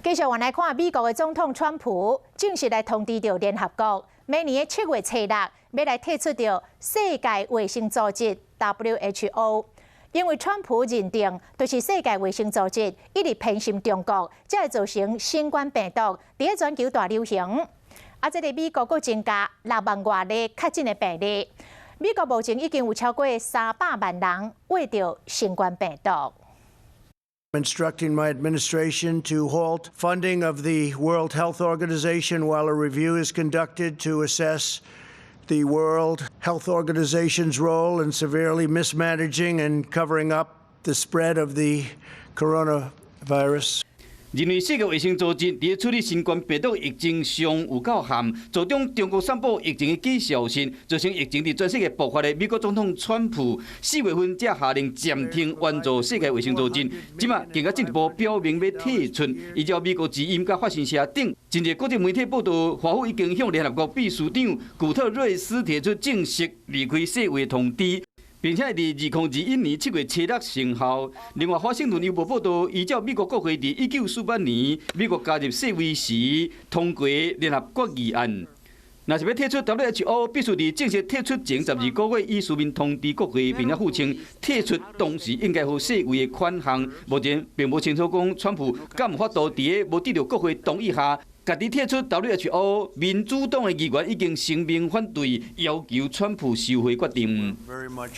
繼續我來看美國的總統川普正式來通知著聯合國，明年的7月初六欲來退出著世界衛生組織 WHO，因為川普認定就是世界衛生組織一直偏心中國，才會造成新冠病毒佇咧全球大流行。啊，這个美國閣增加6萬外例確診的病例，美國目前已經有超過300萬人罹著新冠病毒。 Instructing my administration to halt funding of the World Health Organization while a review is conducted to assess the World Health Organization's role in severely mismanaging and covering up the spread of the coronavirus. 認為世界衛生組織佇處理新冠病毒疫情上有夠陷，助長中國散布疫情的假消息，造成疫情佇全世界爆發的美國總統川普4月份才下令暫停援助世界衛生組織，這馬更加進一步表明欲退出。依照美國之音佮法新社等，真濟國際媒體報道，華府已經向聯合國秘書長古特瑞斯提出正式離開世衛通知。並且佇2021年7月初六生效。另外，華盛頓郵報報道，依照美國國會佇1948年美國加入世衛時通過聯合決議案，若是欲退出 WHO，必須佇正式退出前12個月以書面通知國會，並且付清退出當時應該予世衛的款項。目前並無清楚講，川普敢有法度佇咧無得著國會同意下，家己退出 WHO。民主黨的議員已經聲明反對，要求川普收回決定。